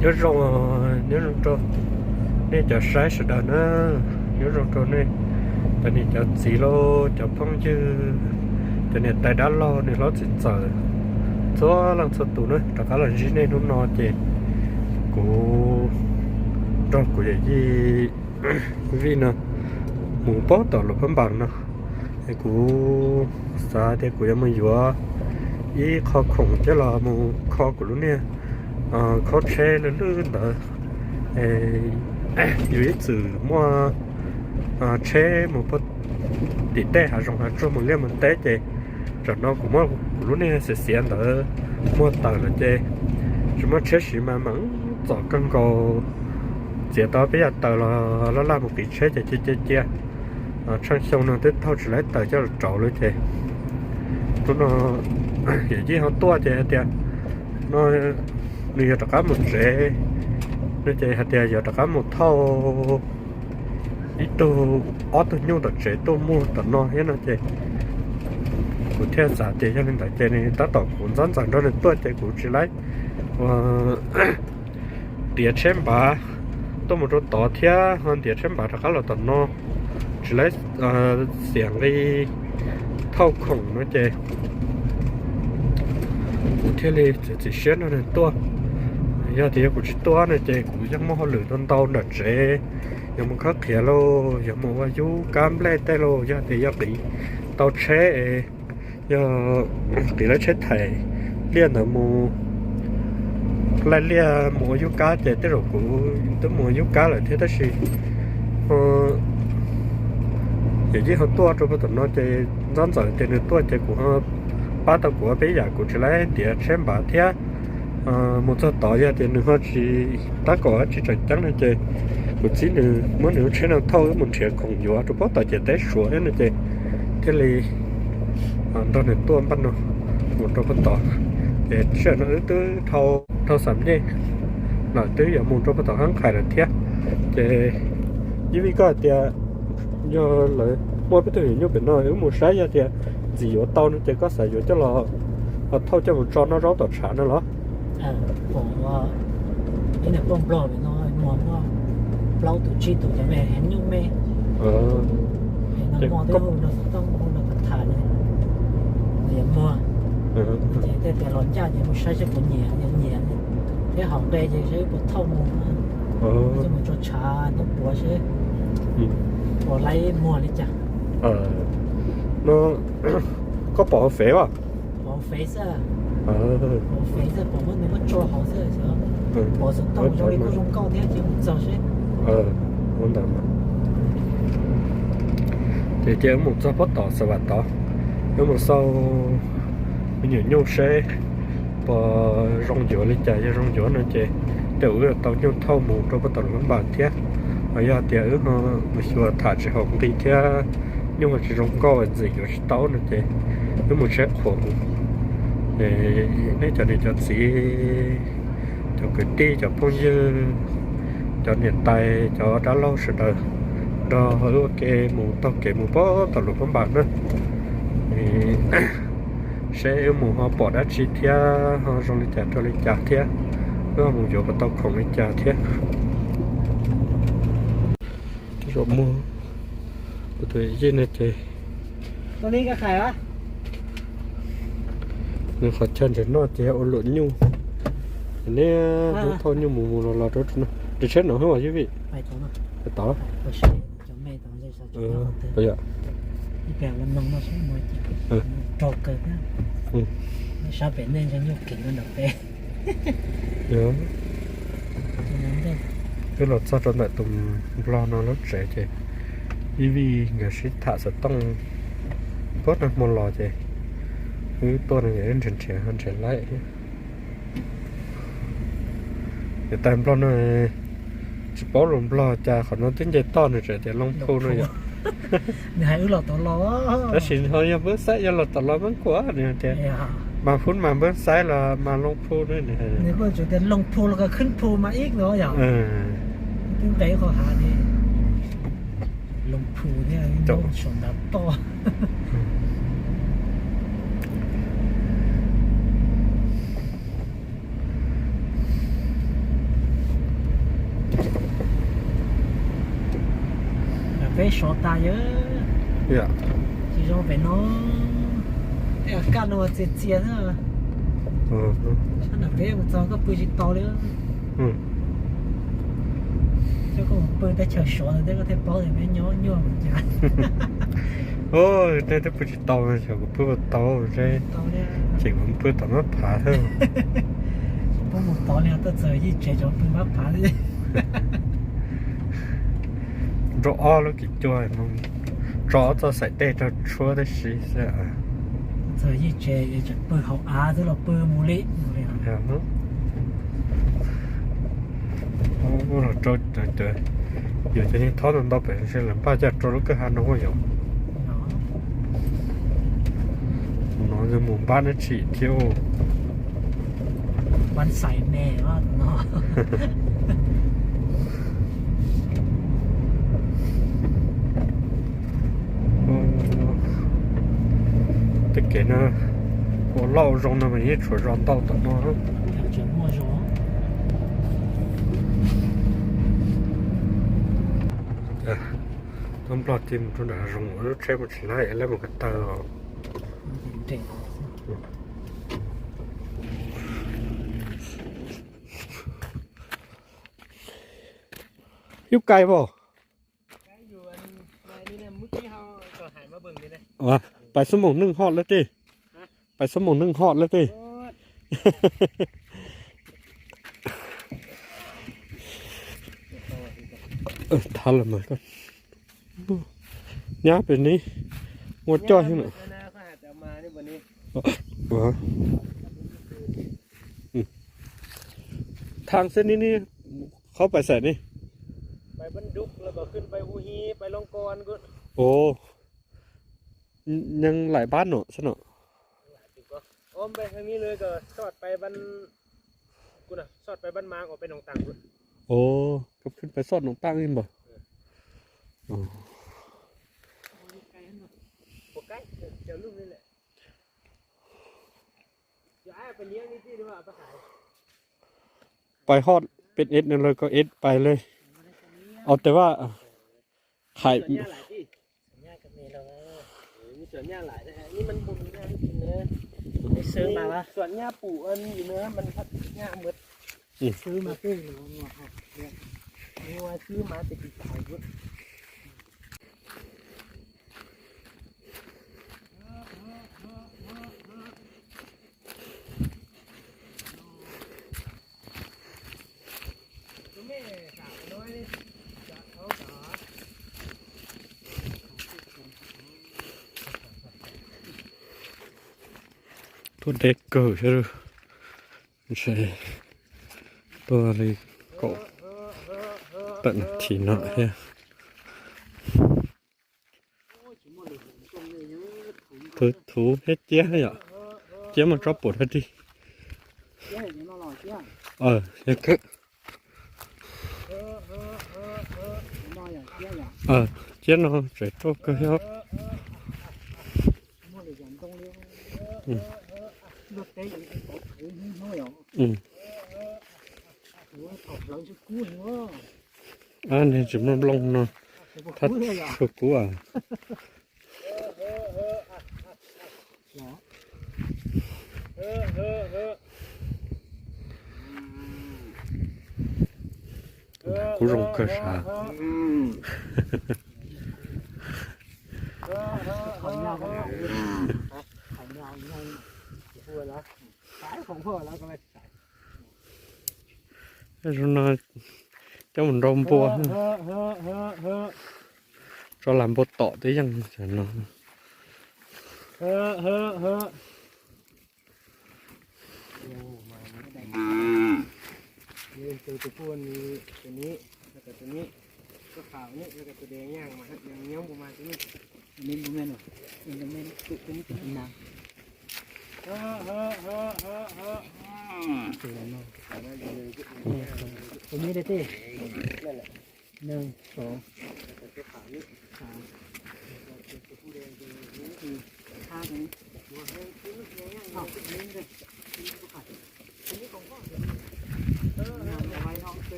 Nyob zoo, nyob zoo rau nej cov saib sawv daws na, nyob zoo rau nej cov niam cov txiv lauj, cov phooj ywg, cov niam tais dab laug, niam hlob txiv ntxawm, txhua leej txhua tus na, rov qab los ntsib nej hnub no ces kuv nrog kuv yawm yij Vij no mus puag tom Luas Phab Npas no. Es kuv xav tias kuv yuav mus yuav ib qho khoom coj los mus kho kuv lub niag khaub tsheb lwj lwj ntawd. Yus ib txwm muaj tsheb mus puag tim tej hav zoov hav tsuag mus liaj mus teb ces tsam no kuv muab kuv lub niag xiav xiav ntawd muag tawm lawm ces tsis muaj tsheb siv mas mam txom kawg nkaus. Txiav tau peb yam taws los laj laj mus qiv tsheb ces cia cia cia. Tsheej xyoo no twb thauj tsis laib taws coj los rauv lawm ces hnub no yawm yij ho tuaj ces hais tias no nws yog rov qab mus tsev no ces hais tias yog rov qab mus thauj ib tug ob tug nyuj tom tsev tuaj muag tom no thiab no ces kuv thiaj xav tias yog li ntawd ces nws tab tom kuv ntxhab ntxawm nrog nws tuaj ces kuv tsis laib ua ntiav tsheb npav tuaj mus rau tod thiab ho ntiav tsheb npav rov qab los tom no, tsis laib xiam nqi thauj khoom no ces kuv thiaj li txiav txim siab nrog nws tuaj. Yog tias yog kuv tsis tuaj no ces kuv yeej muaj hauj lwm ntau ntau nram tsev, yog mus khawb qhiav lauj, yog mus ua yub kab nplej tej lauj, yog tias yog qiv tau tsheb, yog qiv lawv tsheb thaim liaj ntawd mus laij liaj mus ua yub kab ces tej zaum kuv twb mus ua yub kab lawm thiab tab sis yawm yij ho tuaj rau puag tom no ces ntxhab ntxawm tias nws tuaj ces kuv ho pab tau kuv peb yam, kuv tsis laib ntiav tsheb npav thiab. Mus txog tod yog tias nws ho tsis tab kaum dab tsi tseem ceeb no ces kuv txib nws muab nws lub tsheb no thauj wb mus nrhiav khoom yuav rau puag tom ciam teb Suav thiab no ces thiaj li nrog nws tuaj npaj no mus rau puag tod. Ces sij hawm no wb twb dhau xam nyej lawm, twb yuav mus rau puag tom Hab Qhais lawm thiab. Ces Yij Vij, koj hais tias yog lawv muaj peb tug nyuam nyuj pem no wb mus saib yog tias ntxim yuav tau no ces koj xav yuav coj los thauj coj mus tso noj zaub tom tshav no los? Ib niag poj nplog pem no muag muaj plaub tus tsib tus cov me heev nyuj me. Ces koj tham muag, ces tej tias los ncaj ces mus saib seb puas nyiam, nyiam thiab haum nqe ces seb puas thauj mus, mus tso tshav hnub puav seb puas laib muag li cas. No koj pom hauv fev as? Pom hauv fev xwb, pom hauv fev xwb, pom muab nws muab tso hauv xwb, pom xov tooj zoo li kuj zoo nkauj thiab ces mus txog seb. Ua ntawd mas ces cia wb mus txog pob tom Xav Vam tod, wb mus xauj me nyuam nyuj seb puas zoo yuav li cas. Yog zoo yuav no ces tej zaum wb yuav tau nyuj thauj mus rau puag tom Luas Phab Npas thiab. Ho yog tias wb ho mus xyuas tham tsis haum nqi thiab nyuj ho tsis zoo nkauj ntxim yuav tsis tau no ces wb mus tsheb qhuav mus. Nej cov niam cov txiv, cov kwv tij, cov phooj ywg, cov niam tais, cov dab laug sawv daws nrog wb ua ke mus taug kev mus puag tom Luas Phab Npas na, seb wb mus ho pom dab tsi thiab ho zoo li cas rau li cas thiab wb ho mus yuav puas tau khoom li cas thiab. Tej zaum muaj kuv tus yij no ces nws qhov chaw ntses noj ces ua luam nyuj, neb hnub thauj nyuj mus mus los los rau no. Nws tsheb no hwb as Yij Vij. Tod. Sab pem nej ntshai nyuj kev ntawm peb. Wb los txog rau ntawm tus nplog no lub tsev ces Yij Vij nkawd sib tham xov tooj puag nag hmo los ces wb tuaj no ces wb nrhiav nrhiav nrhiav laib thiab. Niam tais nplog no tsis paub lus nplog cas qhov no twb nce toj nws tseem tias Looj Phu no yom. Nws hais wb los tod los. Tab sis ho yog Npab Xaib, yog los tom los Npab Kuam nws tias mas Phub mas Npab Xaib los mas Looj Phu no. Nws kuj tseem tias Looj Phu los Khwb Phu mas ib no yom. Twb nqe qhov hav li Looj Phu thiab saum ntav toj. Peb sov tas yom. Tsis zoo pem no. Tej kaj no txias txias xwb. Sab nram peb mus txog koj pw tsis tau li. Coj koj mus pw teb chaws sov ntawd thiab koj thiaj paub tias peb nyob nyuaj npaum cas. Tej twb pw tsis tau, xyov kuv pw puas tau, ces kuv pw tom mab phav thiab. Pw mus tod li tuaj txog yij tsev tseem pw mab phav thiab. Nrau ob lub kim cua, tso ob txoj xaim tej rau tshuab tib si xwb. Txog yij tsev tseem pw hauv av xwb los pw mus li. Los rau, yus cov niag thob ntau ntau pem ntshe lawv npaj coj rau lub kwj ha no yom. Mus no yog mus npaj dab tsi thiab? Npaj xais me no. Tej kev no ua loj ua zoo no mas yeej tshuav zos ntau tom no. Tuaj nplog tig mus rau nram zoov ua lub tsheb mus tsis laib es lawv mus ko taw os. Yub kais pom. Pais xuab moos neej hoj lawm tej. Pais xuab moos neej hoj lawm tej. Thab lawm mas koj nyab pem ni, muaj coj xwb na. Thaaj xwb ni, ni qhov pais xwm ni. Ua, yeej laim pab no xwb no. Ua, koj khwj pais xoj noov taaj li npaum. Pais hoj pem ed no lawm koj ed pais li. Au, tes vaj qhais. Tuaj deb kawg thiab, ntshe tuaj li kaum tawm nas this no thiab. Thuv thiab ciab yom, ciab muaj tsob puam rag dig. Yog kawg. Ciab no tseem ruaj kawg thiab. Ab, niag tsis muaj nplooj no, thab tsuag kub as. Kub zoo kawg sav. Zoo no coj mus nrau npua, tso las npua tom tib yeej no.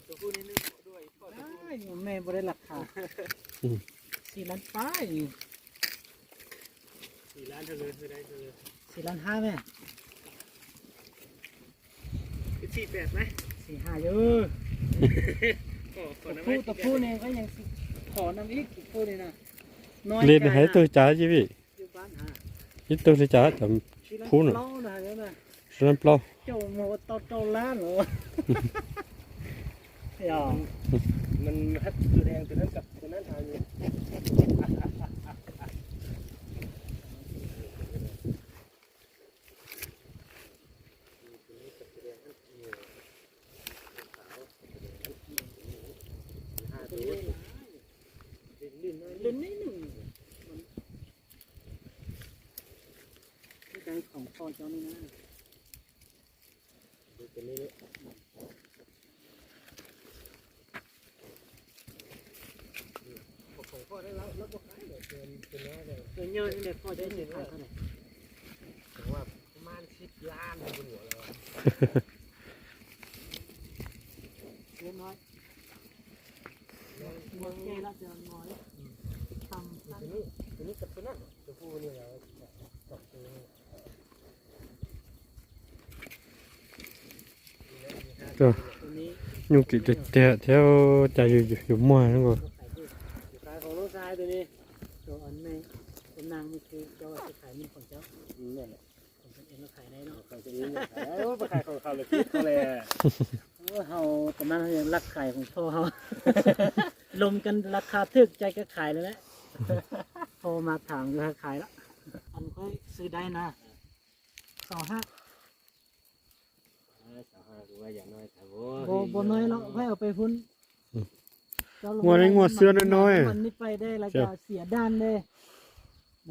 Tus pub nej nws ua dua ib phom tus pub. Ai, me npaum dab lav qha. Xis lab pab. Xis lab hab me. Xis ha yog. Tus pub, tus pub ne, qhov yeej xis, qhov nam ib tus pub ne na. Li nws hais ib tug cas ib vim, ib tug li cas cov pub na. Xis lab plaub. Coj mus ua tau rau lab lawm. Nyuj kim tiag tiag thiab, cas yus muag. Hau tam no laj khais khoom thoj hau, lom kas laj kha thwj cai kab khais le na. Ho mas tham khais lawm. An khuj xwb dai na. Xaus hab. Npaum no los koj au peb hun. Muaj neeg muaj xwb no no. Nej pais dai los xiam daj dej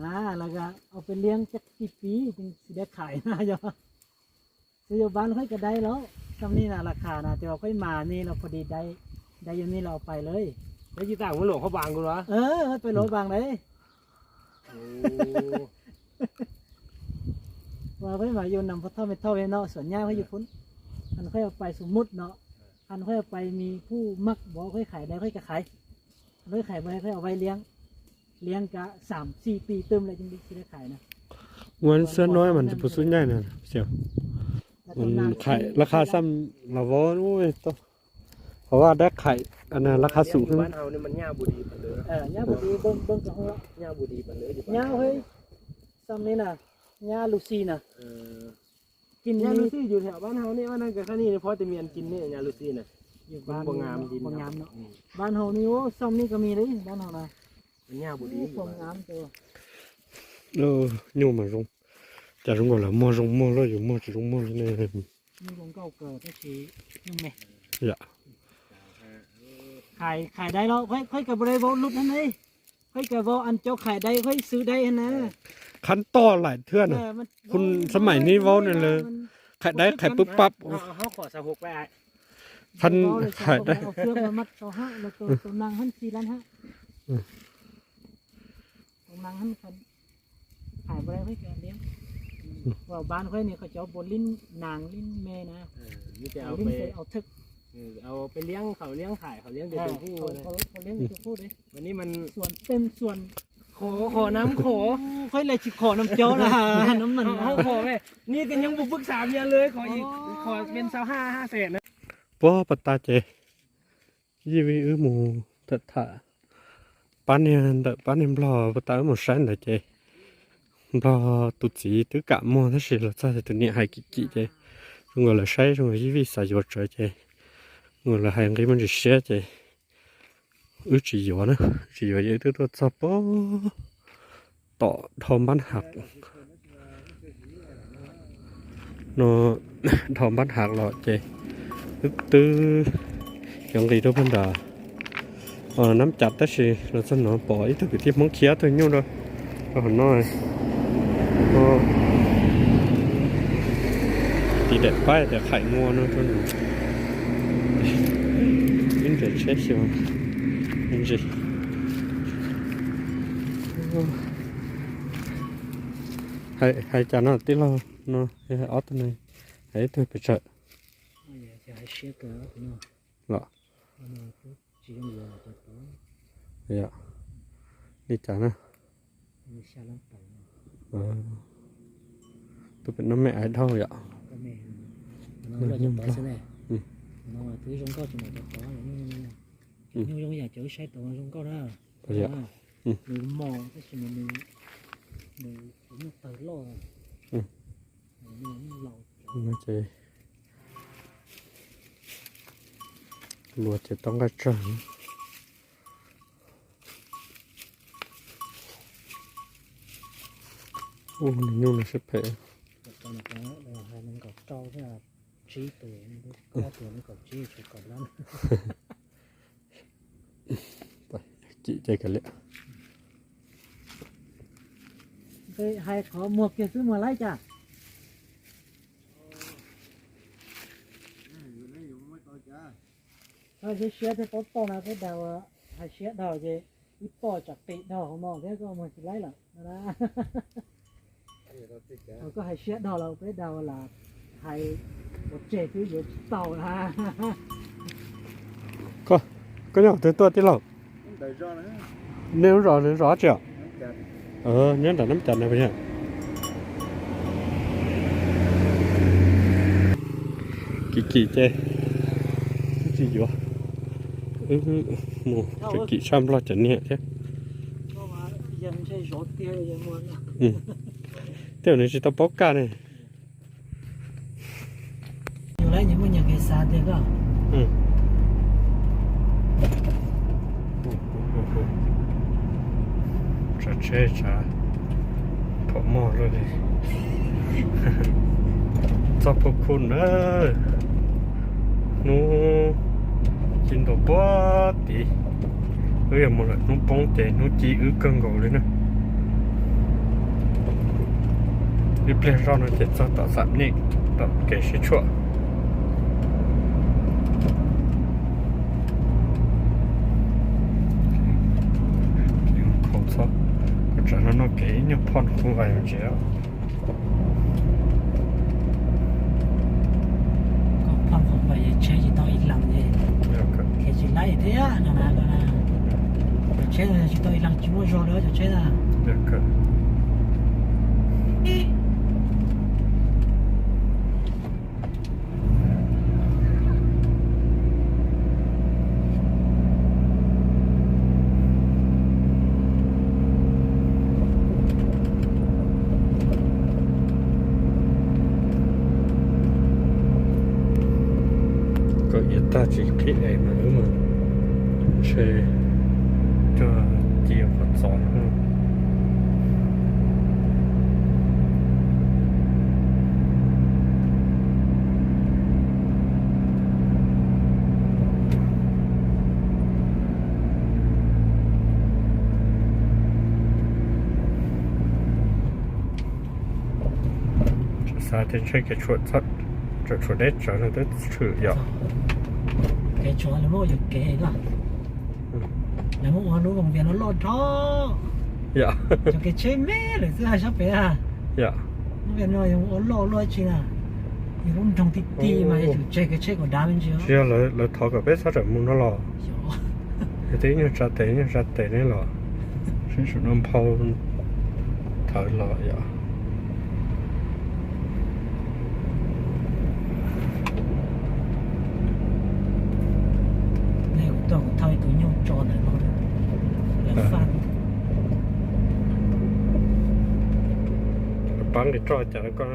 na, los au peb liab caj tib piv tseem tsis dai khais na yog. Xwb yog npab koj kawg dai los xam ni na, laj kha na, tes koj mas ni los pho di dai, dai yog ni los au pais lawm. Peb tsis tas ua luam kho bas kuv los, peb luam bas lawm. Ua koj mas yus nam pho thauj me thauj no xuam nyab koj yus phun. An koj au pais xum mut no, an koj au pais me phuj maj npaum koj khais dai koj kawg khais. Lawv khais mas koj au vai liab, liab kav xam xis pis twm lawm tseem tsis dai khais na. Ua xwb no mas tsis pum xub nyaij na. Khais laj kha xam los vov, qhov vaj dab khais laj kha xum. Nyab, xam ni na, nyab lus xis na. Nyab lus xis yus thiab npab hau nej, npab no kawg khab ni phov tes mias kis ne, nyab lus xis na. Npab hau ni, xam ni kawg me li npab hau na. Nyuj mas zoo, cas zoo nkaus lawv muag zoo muag lawm, yus muag tsis zoo muag li ne. Yam, khais dai los koj kawg puas dai vau lub hab ne, koj kawg vau an cov khais dai koj xwb dai na. Khab toj laim thwb na, phun xab maim ni vau ne lawv khais dai khais pwb pab. Khab khais dai. Tus nag hab xis lab hab. Tus nag hab, khais npab koj ne, koj cov npua lib naag lib me na. Au thwj, au peb liab, khaus liab khais, khaus liab tus phuj, khaus liab tus phuj. Khov, khov nam khov, koj le tsis khov nam cov na, nam nam khov, ni tes nyob npua pwb xav yas lawm, khov pes xau hab, hab xees na. Puag pas tas ces Yij Vij wb mus tham, pab niag ntawm pab niag nplog pas tas wb mus saib ntawd ces nplog tus txiv twb kam muag tab sis los txog ces tus niam hais kim kim ces zoo nkaus lawv saib zoo nkaus Yij Vij xav yuav tsawv ces zoo nkaus lawv hais nqi muaj ntsis siab ces wb tsis yuav na, tsis yuav ces wb twb tuaj txog puag tom dhau npab hav no, dhau npab hav los ces wb twb yuav nqis rau puag nram Nab Cav tab sis los txog no pom ib tug kwv tij Hmoob khiav tug nyuj rau hauv no. Tiv daim paib tias Khais Muas no rau no. Ib nres tsheb xyov ntsis. Hais cas no tij laug no, hais ob tug no, hais ib tug pes tsawg? Los Yog li cas na? Tus pem no me ais dhau yom. Nws zoo nkauj tsis mus cov tod, cov nyuj zoo yam cov wb saib tod zoo nkauj na. Nws mos tab sis mas nws, nws nyuj tawg loj. Ces luag ces tau nqaij tsawg. Ub, nws nyuj no siab phem. Hais nees nkaum rau thiab, tsib tus, ob tus nees nkaum tsib tshuav kaum lab. Kim ces kav liam. Hais qhov muag kiag xwb muag laib cas. Siab siab thiab paub toj na peb dag ua hais siab dhau ces ib poj tsam qis dhau hauv no thiab koj muag tsis laib lawm. Koj hais siab dhau los peb dag ua lam hais ua tseg twb yuav tsis tau na. Koj nyob twg tuaj tij laug? Nej lub zos nws zos dab tsi os? Nyob nram Nab Cas na puas yog? Kim kim ces twb tsis yuav, wb mus kim tshaj Nplog cov niag thiab. Tej zaum nws tsis tau paub kaj ne. Tsav tsheb tsav phom moj luaj li. Txoj phuj khuj na, hnub ci ntua puag tid, wb yog mus lawm hnub poob ces hnub ci wb kawg nkaus li na. Ib pliag zoj no ces txog tom Xam Nim, tom kev sib tshuam. Khaus txhob, kuv tsam no noj kev ib nyuag phoj nqhov vais ntsia. Phoj nqhov vais tsheb tsis tau ib leeg, khiav tsis laib thiab no na. Cov tsheb tsis tau ib leeg tsis muaj zog li cov tsheb na. Koj iav tag tsis qhib es mas wb mus ntshe tuag ci qhov txos no. Xav tias ntshe kev tshuam, tshuam deb tsawv no twb tshwm yom. Kev tshuam lawv muab ua yuam kev na. Lawv muab ua lub Voos Vias no loj dhau. Yog cov kev tsheb me lawm xwb hais sab pem. Yog lub Vias no yog ua loj loj tsi na. Yog lub nroog ti ti mas yuav tsum tseg kev tsheb kom dav me ntsis. Tsis yog lawv thov kom peb txhob rawm mus no los? Yog twb nyuag tsa tes nyuag tsa tes ne los, sib tsum no nphau thawv los yom. Kuv tuaj kuv thauj ib tug nyuj tso ntawm no, lawv faj. Pab nqis roj cas koj.